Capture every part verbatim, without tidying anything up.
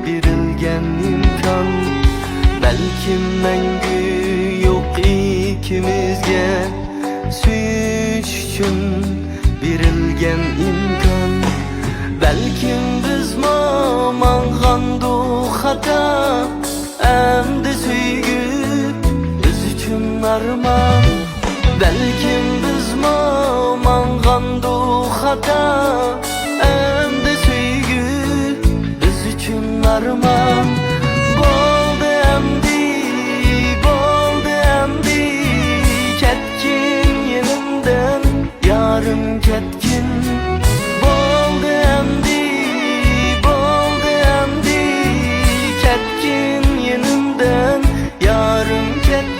بېرىلگەن ئىمكان، بەلكىم مەڭگۈ يوق ئىككىمىزگە سۆيۈش ئۈچۈن بېرىلگەن ئىمكان. بەلكىم بىزمۇ ماڭغاندۇق خاتا، ئەمدى سۆيگۈ بىز ئۈچۈن ئارمان. بەلكىم بىزمۇ ماڭغاندۇق خاتا، ئەمدى سۆيگۈ بىز ئۈچۈن ئارمان. بولدى ئەمدى، بولدى ئەمدى، كەتكىن يېنىمدىن، يارىم كەتكىن. بولدى ئەمدى، بولدى ئەمدى، كەتكىن يېنىمدىن، يارىم كەتكىن.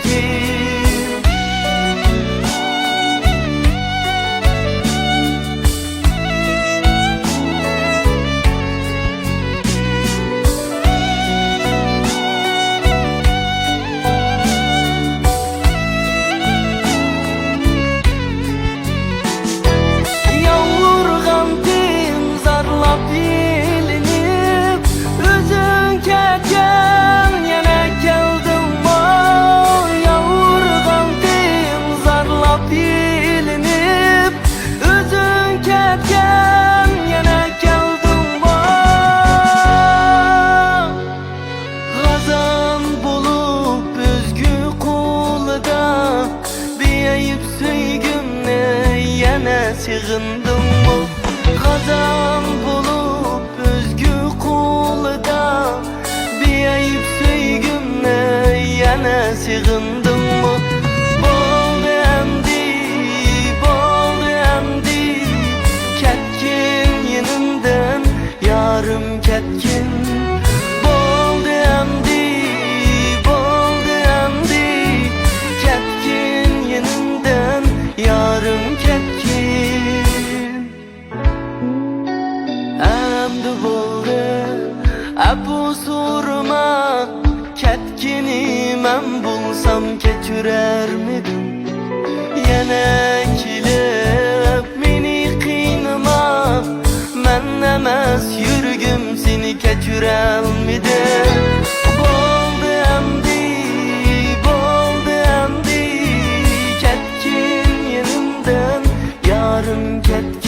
يالۋۇرغانتىم زارلاپ يېلىنىپ، ئۆزۈڭ كەتكەن يەنە كەلدىڭمۇ؟ يالۋۇرغانتىم زارلاپ يېلىنىپ، ئۆزۈڭ كەتكەن يەنە كەلدىڭمۇ؟ غازاڭ بولۇپ ئۆزگە قولىدا، بىئەيىب سۆيگۈمنى يەنە سېغىندىڭمۇ؟ غازاڭ بولۇپ ئۆزگە قولىدا، بىئەيىب سۆيگۈمنى يەنە سېغىندىڭمۇ؟ بولدى ئەمدى، بولدى ئەمدى، كەتكىن يېنىمدىن، يارىم كەتكىن. بولدى ئەمدى، بولدى ئەمدى، كەتكىن يېنىمدىن، يارىم كەتكىن. ئەمدى بولدى، ئەپۇ سورىما، كەتكىنى مەن بولسام كەچۈرەرمىدىم؟ يەنە كېلىپ مېنى قىينىما، مەن ئەمەس يۈرىكىم سېنى كەچۈرەلمىدى. بولدى ئەمدى، بولدى ئەمدى، كەتكىن يېنىمدىن، يارىم كەتكىن.